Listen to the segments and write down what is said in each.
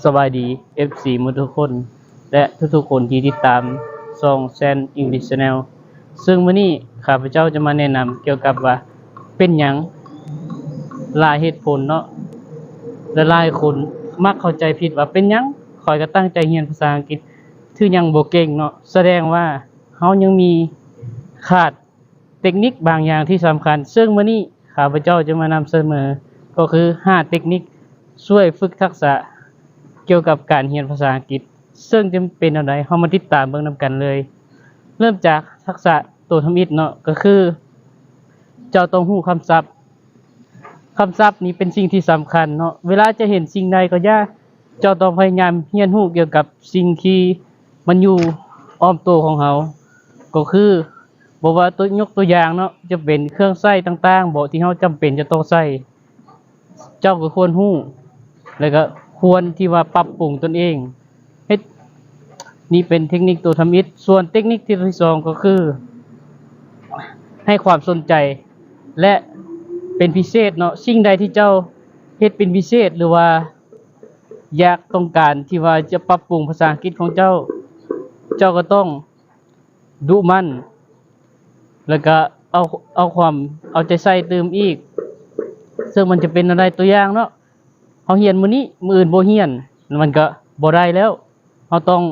ສະບາຍດີ ເອັຟຊີ ໝົດທຸກຄົນ ແລະ ທຸກໆຄົນທີ່ຕິດຕາມຊ່ອງ Shan English Channel. ເຊິ່ງມື້ນີ້ຂ້າພະເຈົ້າຈະມາແນະນຳກ່ຽວກັບວ່າເປັນຫຍັງ ຫຼາຍເຫດຜົນເນາະ ຫຼາຍໆຄົນມັກເຂົ້າໃຈຜິດວ່າເປັນຫຍັງຂ້ອຍກໍຕັ້ງໃຈຮຽນພາສາອັງກິດ ຄືຍັງບໍ່ເກັ່ງເນາະ ສະແດງວ່າເຮົາຍັງມີຂາດ ເຕັກນິກບາງຢ່າງທີ່ສຳຄັນ ເຊິ່ງມື້ນີ້ຂ້າພະເຈົ້າຈະມານຳສະເໜີ ກໍຄືຫ້າເຕັກນິກຊ່ວຍຝຶກທັກສະກ່ຽວກັບການຮຽນພາສາອັງກິດ ເຊິ່ງຈະເປັນແນວໃດ ເຮົາມາຕິດຕາມເບິ່ງນຳກັນເລີຍ. ເລີ່ມຈາກທັກສະໂຕທຳອິດເນາະ ກໍຄືເຈົ້າຕ້ອງຮູ້ຄຳສັບ. ຄຳສັບນີ້ເປັນສິ່ງທີ່ສຳຄັນເນາະ ເວລາຈະເຫັນສິ່ງໃດກໍຢ່າ ເຈົ້າຕ້ອງພະຍາຍາມຮຽນຮູ້ກ່ຽວກັບສິ່ງທີ່ມັນຢູ່ອ້ອມໂຕຂອງເຮົາ ກໍຄື ບໍ່ວ່າຕົວ ຍົກຕົວຢ່າງເນາະ ຈະເປັນເຄື່ອງໃຊ້ຕ່າງໆເບາະ ທີ່ເຮົາຈຳເປັນຈະຕ້ອງໃຊ້ ເຈົ້າກໍຄວນຮູ້ ແລະ ກໍຄວນທີ່ວ່າປັບປຸງຕົນເອງ ເຮັດ ນີ້ເປັນເຕັກນິກໂຕທຳອິດ. ສ່ວນເຕັກນິກທີ່ ໂຕທີສອງ ກໍຄື ໃຫ້ຄວາມສົນໃຈ ແລະ ເປັນພິເສດເນາະ ສິ່ງໃດທີ່ເຈົ້າເຮັດເປັນພິເສດ ຫຼືວ່າ ຢາກຕ້ອງການທີ່ວ່າຈະປັບປຸງພາສາອັງກິດຂອງເຈົ້າ ເຈົ້າກໍຕ້ອງດຸໝັ່ນ ແລ້ວກໍເອົາ ເອົາຄວາມເອົາໃຈໃສ່ຕື່ມອີກ ເຊິ່ງມັນຈະເປັນແນວໃດ ຕົວຢ່າງເນາະ ເຮົາຮຽນມື້ນີ້ ມື້ອື່ນບໍ່ຮຽນ ມັນກໍບໍ່ໄດ້ແລ້ວ ເຮົາຕ້ອງ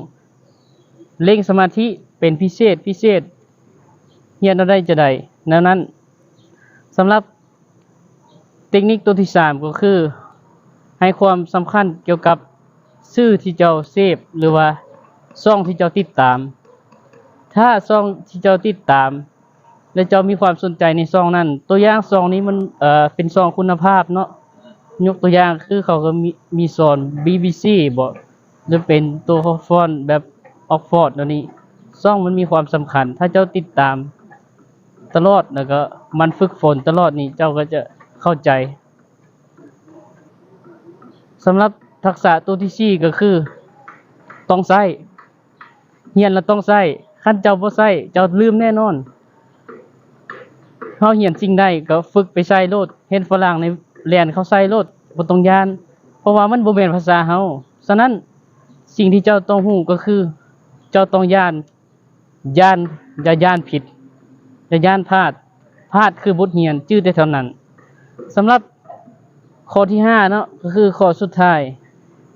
ເລັ່ງສະມາທິເປັນພິເສດ ພິເສດ ຮຽນແນວໃດຈະໄດ້ແນວນັ້ນ. ສຳລັບ ເຕັກນິກໂຕທີສາມ ກໍຄື ໃຫ້ຄວາມສຳຄັນກ່ຽວກັບສື່ທີ່ເຈົ້າເສບ ຫຼືວ່າຊ່ອງທີ່ເຈົ້າຕິດຕາມ. ຖ້າຊ່ອງທີ່ເຈົ້າຕິດຕາມ ແລະ ເຈົ້າມີຄວາມສົນໃຈໃນຊ່ອງນັ້ນ ຕົວຢ່າງຊ່ອງນີ້ມັນ ເອີ ເປັນຊ່ອງຄຸນນະພາບເນາະ ຍົກຕົວຢ່າງຄືເຂົາກໍມີ ມີສອນ ບີບີຊີ ເບາະ ຫຼືເປັນໂຕ Oxford ແບບ Oxford ແນວນີ້ ຊ່ອງມັນມີຄວາມສຳຄັນ ຖ້າເຈົ້າຕິດຕາມ ຕະຫຼອດ ແລ້ວກໍໝັ່ນຝຶກຝົນຕະຫຼອດນີ້ ເຈົ້າກໍຈະເຂົ້າໃຈ. ສຳລັບທັກສະໂຕທີສີ່ ກໍຄື ຕ້ອງໃຊ້ ຮຽນແລ້ວຕ້ອງໃຊ້ ຄັນເຈົ້າບໍ່ໃຊ້ ເຈົ້າລືມແນ່ນອນ. ເຮົາຮຽນສິ່ງໃດກໍຝຶກໄປໃຊ້ໂລດ ເຫັນຝຣັ່ງນີ້ແລ່ນເຂົ້າໃສ່ໂລດ ບໍ່ຕ້ອງຢ້ານ ເພາະວ່າມັນບໍ່ແມ່ນພາສາເຮົາ. ສະນັ້ນ ສິ່ງທີ່ເຈົ້າຕ້ອງຮູ້ກໍຄື ເຈົ້າຕ້ອງຢ້ານ ຢ້ານ ຢ່າຢ້ານຜິດ ຢ່າຢ້ານພາດ ພາດຄືບົດຮຽນ ຈື່ແຕ່ເທົ່ານັ້ນ. ສຳລັບຂໍ້ທີຫ້າເນາະ ກໍຄືຂໍ້ສຸດທ້າຍ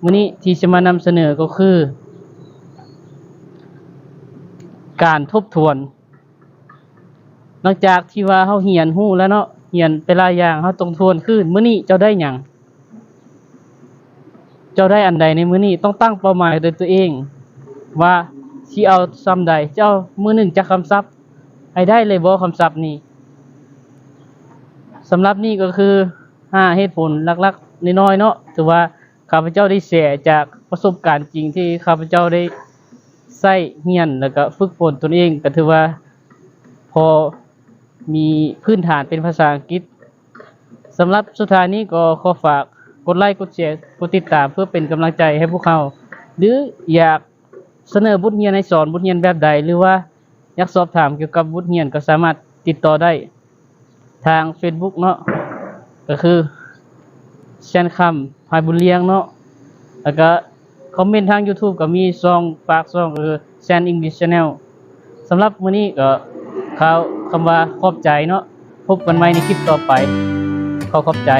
ມື້ນີ້ທີ່ຈະມານຳສະເໜີກໍຄື ການທົບທວນ. ຫຼັງຈາກທີ່ວ່າເຮົາຮຽນຮູ້ແລ້ວເນາະ ຮຽນໄປຫຼາຍຢ່າງ ເຮົາທົບທວນຄືນ ມື້ນີ້ເຈົ້າໄດ້ຫຍັງ? ເຈົ້າໄດ້ອັນໃດໃນມື້ນີ້? ຕ້ອງຕັ້ງເປົ້າໝາຍໂດຍຕົວເອງວ່າຊິເອົາສ່ຳໃດ? ຊິເອົາມື້ໜຶ່ງຈັກຄຳສັບ? ໃຫ້ໄດ້ເລີຍບໍ່ຄຳສັບນີ້? ສຳລັບນີ້ກໍຄືຫ້າເຫດຜົນຫຼັກໆນ້ອຍໆເນາະ ຖືວ່າຂ້າພະເຈົ້າໄດ້ແຊຈາກປະສົບການຈິງທີ່ຂ້າພະເຈົ້າໄດ້ໃຊ້ຮຽນ ແລ້ວກໍຝຶກຝົນຕົນເອງ ກໍຖືວ່າພໍມີພື້ນຖານເປັນພາສາອັງກິດ. ສຳລັບສຸດທ້າຍນີ້ກໍຂໍຝາກກົດໄລ ກົດແຊ ກົດຕິດຕາມ ເພື່ອເປັນກຳລັງໃຈໃຫ້ພວກເຮົາ ຫຼື ຢາກສະເໜີບົດຮຽນໃຫ້ສອນບົດຮຽນແບບໃດ ຫຼືວ່າຢາກສອບຖາມກ່ຽວກັບບົດຮຽນ ກໍສາມາດຕິດຕໍ່ໄດ້ທາງເຟສບຸກເນາະ ກໍຄື ແຊນຄຳ ພາຍບຸນລ້ຽງເນາະ ແລ້ວກໍຄອມເມັນທາງຢູທູບກໍມີ ຊ່ອງ ຝາກຊ່ອງ ກໍຄື Shan English Channel. ສຳລັບມື້ນີ້ກໍກ່າວຄຳວ່າຂອບໃຈເນາະ ພົບກັນໃໝ່ໃນຄລິບຕໍ່ໄປ. ຂໍຂອບໃຈ.